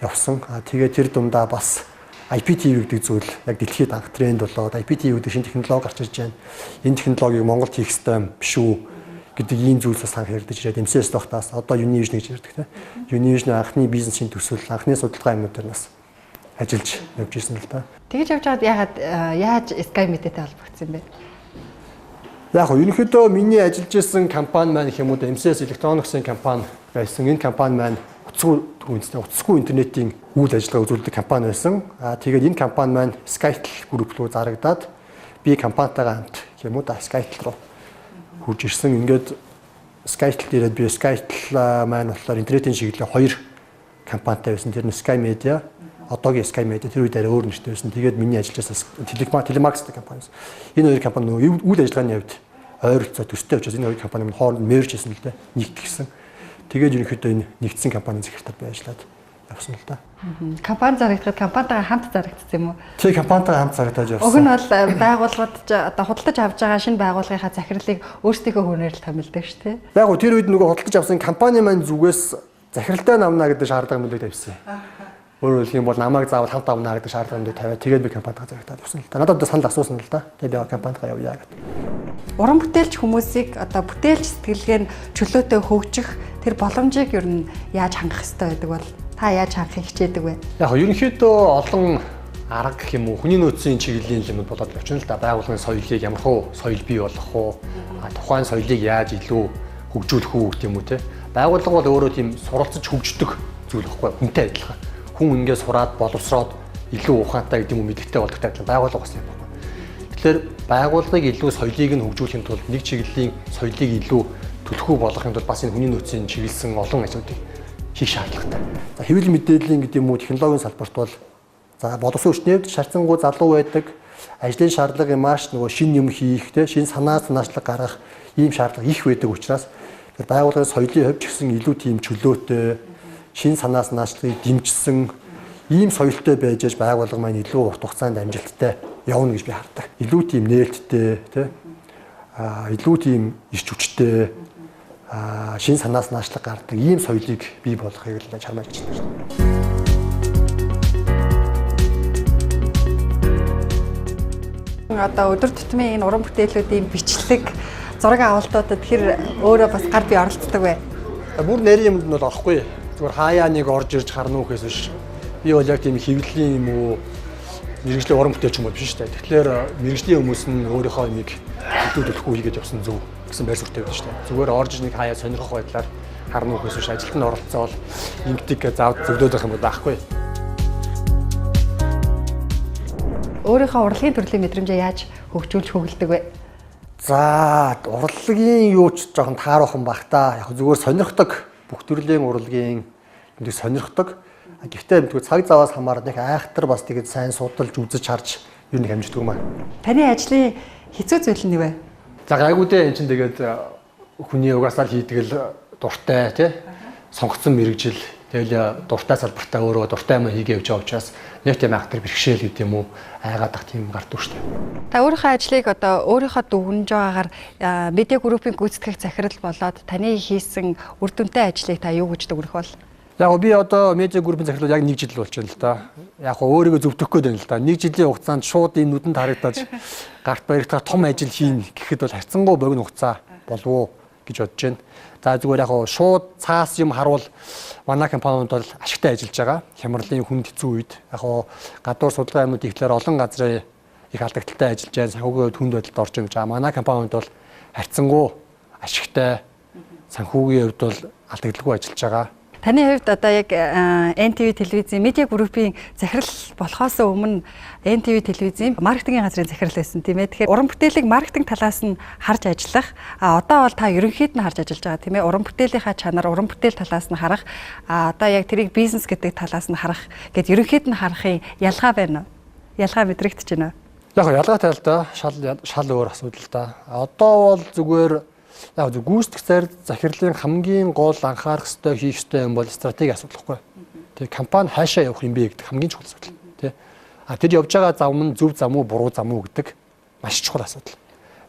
явсан. Тэгээд тэр дундаа бас IPTV гэдэг зүйл яг дэлхийд анх тренд болоод IPTV гэдэг шинэ технологи гарч ирж байна. Энэ технологиг Монголд хийх ёстой юм биш үү гэдэг ийм зүйлс бас анх яригдаж ирээд MCS тогтоос одоо Univision гэж ярьдаг тийм. Univision анхны бизнесийн төсөл, анхны судалгаа юмнуудаар бас ажиллаж явж ирсэн л да. Тэгэж явж байгаад яагаад яаж Sky Media-тэй холбогдсон юм бэ? Яг нь ерөнхийдөө миний ажиллаж исэн компани маань гэх юм уу MCS Electronics-ийн компани байсан. Энэ компани маань утасгүй интернетийн үйл ажиллагаа үзүүлдэг компани байсан. Тэгээд энэ компани маань Skytel Group руу зарагдаад би компанитайгаа хамт гэх юм уу да Skytel руу хурж ирсэн. Ингээд Skytel дээрээ би Skytel маань болохоор интернетийн чиглэлээр хоёр компанитай байсан. Тэр нь Sky Media, одоогийн Sky Media тэр үед арай өөр нэртэй байсан. Тэгээд миний ажиллаж байсан Telemax гэдэг компани байсан. Энэ хоёр компани нөгөө үйл ажиллагааны хувьд ойролцоо төстэй учраас энэ хоёр компани маань хооронд мерж хийсэн л дээ, нэгтгэсэн. Тэгээд ерөнхийдөө энэ нэгдсэн компанийн захиралтад би ажиллаад явсан л да. Компани зарагдахад компанитайгаа хамт зарагдсан юм уу? Тий, компанитайгаа хамт зарагдаж явсан. Уг нь бол байгууллагад одоо худалдаж авч байгаа шинэ байгууллагынхаа захирлыг өөрсдийнхөө хүнээр л томилдог шүү дээ. Яг гоо тэр үед нөгөө худалдаж авсан компани маань зүгээс захиралтай намна гэдэг шаардлага мэдээ тавьсан. Өөрөөр хэлэх юм бол намайг заавал хамт авна гэдэг шаардлага мэдээ тавиад тэгээд би компанитайгаа зарагдаад явсан л да. Надад одоо санал асуусан л да. Тэгээд би компанитайгаа явъя гэдэг. Уран бүтээлч хүмүүсийг одоо бүтээлч сэтгэлгээ нь чөлөөтэй хөгжих тэр боломжийг ер нь яаж хангах ёстой байдаг бол та яаж хангахыг хичээдэг вэ? Яг нь ерөнхийдөө олон арга гэх юм уу хүний нөөцийн чиглэлийн юм болоод явчихна л да. Байгууллагын соёлыг ямар хуу соёл бий болгох уу? Тухайн соёлыг яаж илүү хөгжүүлэх үү гэх юм уу те. Байгууллага бол өөрөө тийм суралцж хөгждөг зүйл байхгүй хүнтэй адилхан. Хүн ингээд сураад боловсроод илүү ухаантай гэдэг юм уу мэдлэгтэй болдогтой адилхан байгууллага бас юм байна. Тэгэхээр байгууллагыг илүү соёлыг нь хөгжүүлэхийн тулд нэг чиглэлийн соёлыг илүү түлхүү болгохын тулд бас энэ хүний нөөцийн чиглэсэн олон ажлуудыг хийх шаардлагатай. За хэвлэл мэдээллийн гэдэг юм уу технологийн салбарт бол за боловсон хүчний хувьд шарцангуй залуу байдаг, ажлын шаардлага маш нөгөө шинэ юм хийх, тэ шинэ санаа санаачлаг гаргах ийм шаардлага их байдаг учраас байгууллагын соёлын хувьд ч гэсэн илүү тийм чөлөөтэй, шинэ санаа санаачлагыг дэмжсэн ийм соёлтой байж аж байгууллага маань илүү урт хугацаанд амжилттай явна гэж би хардаг. Илүү тийм нээлттэй, тэ илүү тийм ирч хүчтэй, шинэ санаа санаачлаг гардаг ийм соёлыг бий болгохыг л чармааж ажиллаж байна. Одоо өдөр тутмын энэ уран бүтээлүүдийн бичлэг, зураг авалтуудад хэр өөрөө бас гар бие оролцдог вэ? Бүр нарийн юмд нь бол орохгүй. Зүгээр хаяа нэг орж ирж харна уу гэхээс биш. Би бол яг тийм хэвлэлийн юм уу мэргэжлийн уран бүтээлч юм бол биш шүү дээ. Тэгэхээр мэргэжлийн хүмүүс нь өөрийнхөө юмыг илүү төлөхгүй хийгээд явсан зөв гэсэн байр суурьтай байдаг шүү дээ. Зүгээр орж нэг хаяа сонирхох байдлаар харна уу гэхээс биш ажилд нь оролцоол ингэдэг гэж заавал зөвлөөд байх юм бол байхгүй. Өөрийнхөө урлагийн төрлийн мэдрэмжээ яаж хөгжүүлж хөглөдөг вэ? За урлагийн юу ч жоохон тааруухан бах та. Яг зүгээр сонирхдаг бүх төрлийн урлагийн юмыг сонирхдаг. Гэхдээ мэдгүй цаг заваас хамаарат нэг айхтар бас тэгээд сайн судалж үзэж харж юу нэг амждаг юм аа. Таны ажлын хэцүү зүйл нь юу вэ? За гайгүй дээ эн чинь тэгээд хүний угаасаа л хийдэг л дуртай тий. Сонгоцсон мэрэгжил. Тэгэл дуртай салбартаа өөрөө дуртай юм хийгээ явж байгаа учраас нэг тийм айхтар бэрхшээл гэдэг юм уу айгаад ах тийм гардаг шүү дээ. Та өөрийнхөө ажлыг одоо өөрийнхөө дүгнж байгаагаар медиа группийн гүйцэтгэх захирал болоод таны хийсэн үр дүнтэй ажлыг та юу гэж дүгнэх бол? Яг би одоо медиа группийн захирал яг 1 жил болж байна л да. Яг өөрийгөө зөвтгөх гээд байна л да. 1 жилийн хугацаанд шууд энэ нүдэнд харагдаж гарт баригдах том ажил хийн гэхэд бол харьцангуй богино хугацаа болов уу гэж бодож байна. За зүгээр яг шууд цаас юм харуул манай компаниуд бол ашигтай ажиллаж байгаа. Хямралын хүнд хэцүү үед яг гадуур судалгаа юмнууд ихлээр олон газрын их алдагдaltaй ажиллаж байгаа. Санхүүгийн хувьд хүнд байдалд орж байгаа. Манай компаниуд бол харьцангуй ашигтай, санхүүгийн хувьд бол алдагдaltaгүй ажиллаж байгаа. Таны хувьд одоо яг NTV телевизийн медиа группийн захирал болохоос өмнө NTV телевизийн маркетингийн газрын захирал байсан тийм ээ. Тэгэхээр уран бүтээлийг маркетинг талаас нь харж ажиллах, а одоо бол та ерөнхийд нь харж ажиллаж байгаа тийм ээ. Уран бүтээлийнхаа чанар, уран бүтээл талаас нь харах, а одоо яг тэрийг бизнес гэдэг талаас нь харах гэд ерөнхийд нь харахын ялгаа байна уу? Ялгаа мэдрэгдэж байна уу? Яг ялгаатай л да. Шал өөр асуудал да. Одоо бол зүгээр яг зөв гүйцэтгэх захирлын хамгийн гол анхаарах ёстой хийх ёстой юм бол стратеги асуудал байхгүй. Тэгээ компани хаашаа явах юм бэ гэдэг хамгийн чухал асуудал тий. А тэр явж байгаа зам нь зөв зам уу буруу зам уу гэдэг маш чухал асуудал.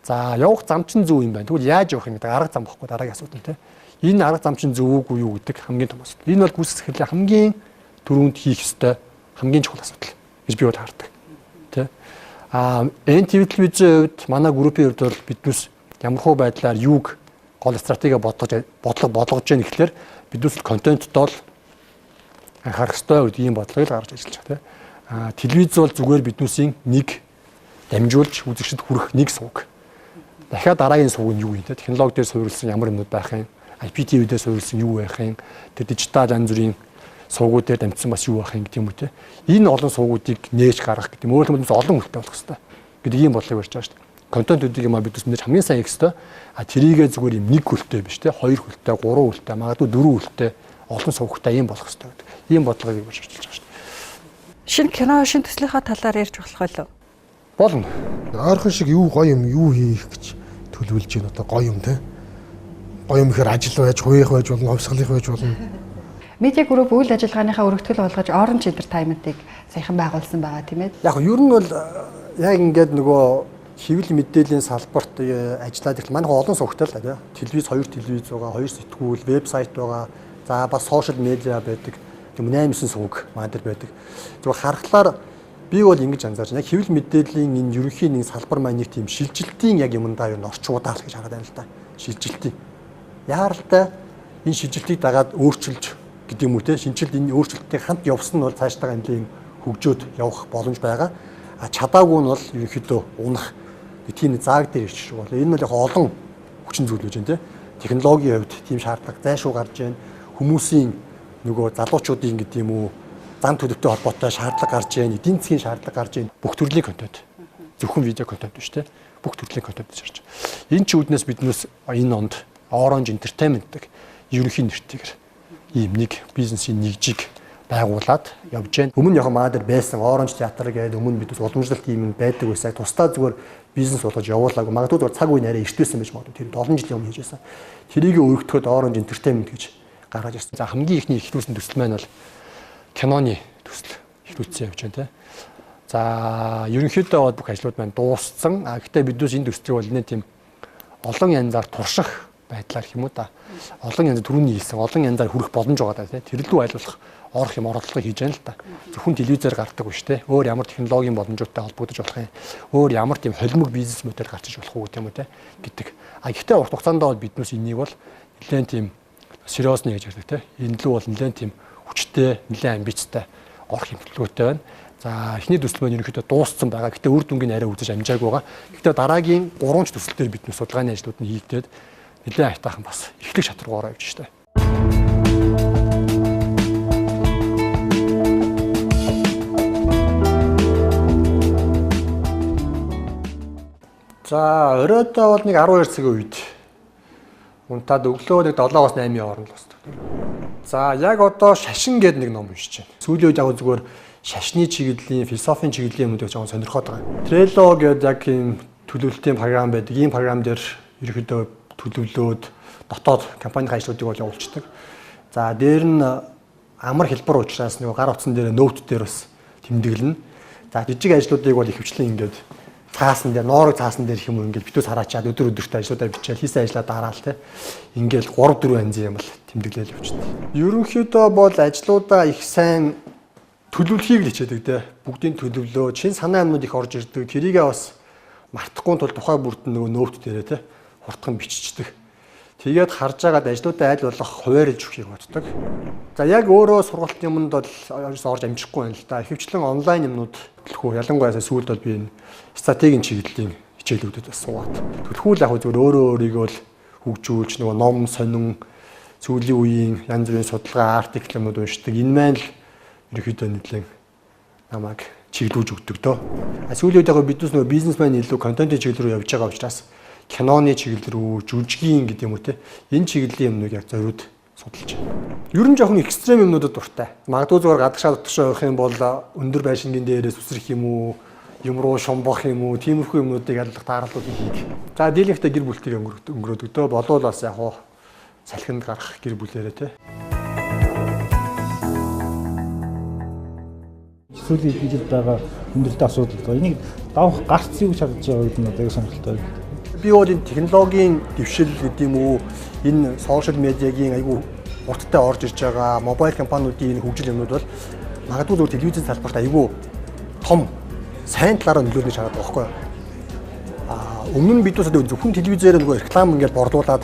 За явах зам чинь зөв юм байна. Тэгвэл яаж явах юм гэдэг арга зам байхгүй дараагийн асуудал тий. Энэ арга зам чинь зөв үгүй юу гэдэг хамгийн том асуудал. Энэ бол гүйцэтгэх захирлын хамгийн түрүүнд хийх ёстой хамгийн чухал асуудал гэж би бол хардаг. Тий. А NTV телевизийн хувьд манай группийн хувьд бол биднээс ямар хуу байдлаар юуг гол стратеги бодгож бодлого болгож яах гэхлээр биднээс контентд бол анхаарах ёстой гэдэг ийм бодлогыг л гаргаж ажиллаж байгаа тийм. А телевиз бол зүгээр биднээсийн нэг дамжуулж үзэгчдэд хүрэх нэг сувг. Дахиад дараагийн сувг нь юу юм те? Технологи дээр суурилсан ямар юмнууд байх юм? IPTV дээр суурилсан юу байх юм? Тэр дижитал янз бүрийн сувгууд дээр дамжсан бас юу байх юм гэдэг юм уу те? Энэ олон сувгуудыг нээж гаргах гэдэг юм. Өөрөөр хэлбэл олон хүнтэй болох ёстой гэдэг ийм бодлогыг барьж байгаа шүү дээ. Контентуудыг юм биднес мэдээж хамгийн сайн хийх ёстой. А тэрийгээ зүгээр юм нэг хөлтэй биш те, хоёр хөлтэй, гурван хөлтэй, магадгүй дөрвөн хөлтэй олон сувгтай юм болох ёстой гэдэг. Ийм бодлогыг барьж ажиллаж байгаа шүү дээ. Шинэ кино, шинэ төслийнхаа талаар ярьж болох байлоо. Болно. Ойрхон шиг юу гоё юм юу хийх гэж төлөвлөж байна одоо гоё юм те. Гоё юм гэхээр ажил байж, хувийнх байж болно, хувьсгалынх байж болно. Медиа групп үйл ажиллагааныхаа өргөтгөл болгож Orange Entertainment-ыг саяхан байгуулсан байгаа тийм ээ. Яг ер нь бол яг ингээд нөгөө хэвлэл мэдээллийн салбарт ажиллаад ирэх манай олон сувгтай л да. Телевиз, хоёр телевиз байгаа, хоёр сэтгүүл, вебсайт байгаа. За бас сошиал медиа байдаг. Тийм 8-9 сувг манай дээр байдаг. Зүгээр харахлаар би бол ингэж анзаарч байна. Яг хэвлэл мэдээллийн энэ ерөнхий нэг салбар маань нэг тийм шилжилтийн яг юмдаа юу орчуудаа л гэж хараад байна л да. Шилжилтийн. Яаралтай энэ шилжилтийг дагаад өөрчилж гэдэг юм уу те. Шинжилт энэ өөрчлөлтийг хамт явсан нь бол цааштайгаа нэлээд хөгжөөд явах боломж байгаа. А чадаагүй нь бол ерөнхийдөө унах тийм зааг дээр ирчих шиг бол энэ бол яг олон хүчин зүйл байж байна те. Технологийн хувьд тийм шаардлага зайшгүй гарч байна. Хүмүүсийн нөгөө залуучуудын гэдэг юм уу зам төлөвтэй холбоотой шаардлага гарч байна. Эдийн засгийн шаардлага гарч байна. Бүх төрлийн контент. Зөвхөн видео контент биш те. Бүх төрлийн контент гэж харж байна. Энэ ч үүднээс биднээс энэ онд Orange Entertainment гэдэг ерөнхий нэртэйгээр ийм нэг бизнесийн нэгжийг байгуулад явж байна. Өмнө яг маа дээр байсан Orange театр гэдэг өмнө бид уламжлалт ийм юм байдаг байсан. Тусдаа зүгээр бизнес болгож явуулаагүй. Магадгүй зүгээр цаг үе нарай эртвэсэн байж магадгүй. Тэр олон жилийн өмнө хийж байсан. Тэрийг өргөтгөхөд Orange Entertainment гэж гаргаж ирсэн. За хамгийн ихний эхлүүлсэн төсөл маань бол киноны төсөл эхлүүлсэн явж байна те. За ерөнхийдөө бол бүх ажлууд маань дууссан. А гэхдээ биднээс энэ төслийг бол нэ тийм олон янзаар турших байдлаар юм уу да. Олон янз түрүүний хэлсэн олон янзаар хүрэх боломж байгаа даа те. Тэр лүү айлуулах орох юм орлого хийж яана л да. Зөвхөн телевизээр гардаг биш те. Өөр ямар технологийн боломжуудтай холбогдож болох юм. Өөр ямар тийм холимог бизнес модель гарчиж болох уу гэдэг юм уу те гэдэг. А гэхдээ урт хугацаанд бол биднээс энийг бол нэлээд тийм сериосны гэж ярьдаг те. Энэ лүү бол нэлээд тийм хүчтэй, нэлээд амбицтай орох юм төлөвлөгөөтэй байна. За эхний төсөл маань ерөнхийдөө дууссан байгаа. Гэхдээ үр дүнгийн арай үзэж амжаагүй байгаа. Гэхдээ дараагийн 3 ч төсөл дээр бид судалгааны ажлууд нь хийгдээд нэлээд аятайхан бас эхлэх шат руу ороо явж штэ. За оройдоо бол нэг 12 цагийн үед унтаад өглөө нэг 7-оос 8-ийн хооронд л босдог. За яг одоо шашин гэдэг нэг ном уншиж байна. Сүүлийн үед яг зүгээр шашны чиглэлийн, философийн чиглэлийн юмнуудыг жоохон сонирхоод байгаа. Trello гэдэг яг ийм төлөвлөлтийн програм байдаг. Ийм програм дээр ерөнхийдөө төлөвлөөд дотоод компанийн ажлуудыг бол явуулчихдаг. За дээр нь Амар хэлбэр учраас нөгөө гар утсан дээр note дээр бас тэмдэглэнэ. За, жижиг ажлуудыг бол ихэвчлэн ингээд цаасан дээр, ноорог цаасан дээр их юм уу, ингээд битүүс хараачаад өдөр өдөртөө ажлуудаа бичээл, хийсэн ажлаа дараал те. Ингээл 3 4 янзын юм л тэмдэглээл явчихдаг. Ерөнхийдөө бол ажлуудаа их сайн төлөвлөхийг л хичээдэг те. Бүгдийн төлөвлөө, чин санаа юмнууд их орж ирдэг. Тэрийгээ бас мартахгүй тул тухай бүрдэн нөгөө note дээрээ те хурдхан биччихдэг. Тэгээд харж агаад ажлуудаа аль болох хуваарлж өгөхийг боддог. За, яг өөрөө сургалт юмд бол орж амжихгүй байна л да. Ихэвчлэн онлайн юмнууд төлхөө, ялангуяа сүүлд бол би энэ стратегийн чиглэлийн хичээлүүдэд бас суугаад. Төлхүүл яг зүгээр өөрөө өөрийгөө л хөгжүүлж, нөгөө ном сонин, сүүлийн үеийн янз бүрийн судалгаа, article юмнууд уншдаг. Энэ маань л ерөнхийдөө нэлээд намайг чиглүүлж өгдөг дөө. А сүүлийн үед яг биднес нөгөө бизнесмен илүү контентын чиглэл рүү явж байгаа учраас киноны чиглэл рүү, жүжигийн гэдэг юм уу те. Энэ чиглэлийн юмныг яг зориуд судалж байна. Ер нь жоохон extreme юмнуудад дуртай. Магадгүй зүгээр гадагшаа дотгошоо явах юм бол өндөр байшингийн дээрээс үсрэх юм уу, юм руу шумбах юм уу, тиймэрхүү юмнуудыг аллах таараллуудыг хийх. За, дийлэнхтэй гэр бүлтэйг өнгөрөөдөг дөө. Болвол бас яг хуу салхинд гарах гэр бүлээрээ те. Сүүлийн хэдэн жил байгаа хүндрэлтэй асуудал байгаа. Энийг давах гарц юу гэж харж байгаа гэдэг нь одоо сонирхолтой байна. Би бол энэ технологийн дэвшил гэдэг юм уу, энэ social media-гийн айгүй хурдтай орж ирж байгаа мобайл компаниудын энэ хөгжил юмнууд бол магадгүй зөв телевизийн салбарт айгүй том сайн талаараа нөлөөлнө гэж хараад байгаа байхгүй юу? А өмнө нь бид бас зөвхөн телевизээр нөгөө реклам ингээд борлуулад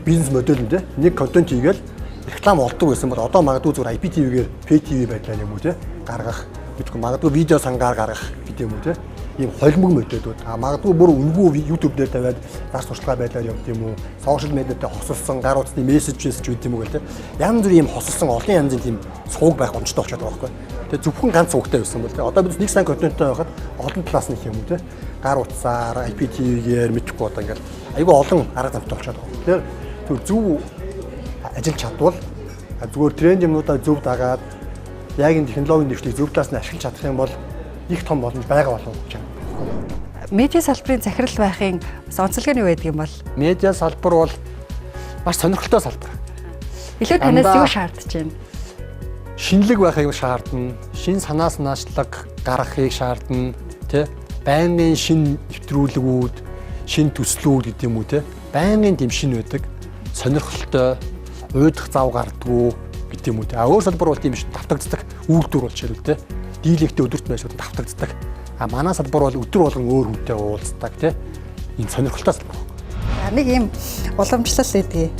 бизнес модель юм те, нэг контент хийгээл реклам олдог байсан бол одоо магадгүй зөвхөн IPTV-гээр Pay TV байдлаар юм уу те гаргах, мэдгүй, магадгүй видео сангаар гаргах гэдэг юм уу те, ийм холимог моделүүд, а магадгүй бүр үнэгүй YouTube дээр тавиад зар сурталчилгаа байдлаар явд юм уу, social media-тай хосолсон гар утасны мессеж ч үт юм уу гэл те, янз бүрийн ийм хосолсон олон янзын тийм сувг байх боломжтой болчиход байгаа байхгүй. Тэгээ зөвхөн ганц сувгтай байсан бол те, одоо бид нэг сайн контенттой байхад олон талаас нь юм уу те, гар утсаар, IPTV-гээр, мэдхгүй, одоо ингээл айгүй олон арга замтай болчиход байгаа. Тэгэхээр зөв ажиллаж чадвал, зүгээр тренд юмнуудаа зөв дагаад, яг энэ технологийн дэвшлийг зөв талаас нь ашиглаж чадах юм бол их том боломж байгаа болов уу гэж байна. Медиа салбарын захирал байхын бас онцлог нь юу байдаг юм бол? Медиа салбар бол маш сонирхолтой салбар. Илүү танаас юу шаардаж байна? Шинэлэг байхыг шаардна, шин санаа санаачлаг гаргахыг шаардна, тэ? Байнгын шин нэвтрүүлгүүд, шин төслүүд гэдэг юм уу, тэ? Байнгын тийм шин байдаг. Сонирхолтой, уйдах зав гардггүй гэдэг юм уу, тэ? А өөр салбар бол тийм биш, давтагддаг, үйлдвэр бол жишээлбэл, тэ? Дийлэнхтэй өдөрт байшууд давтагддаг. А манай салбар бол өдөр болгон өөр хүнтэй уулздаг, тэ? Энэ сонирхолтой салбар. Нэг юм уламжлал байдгийг.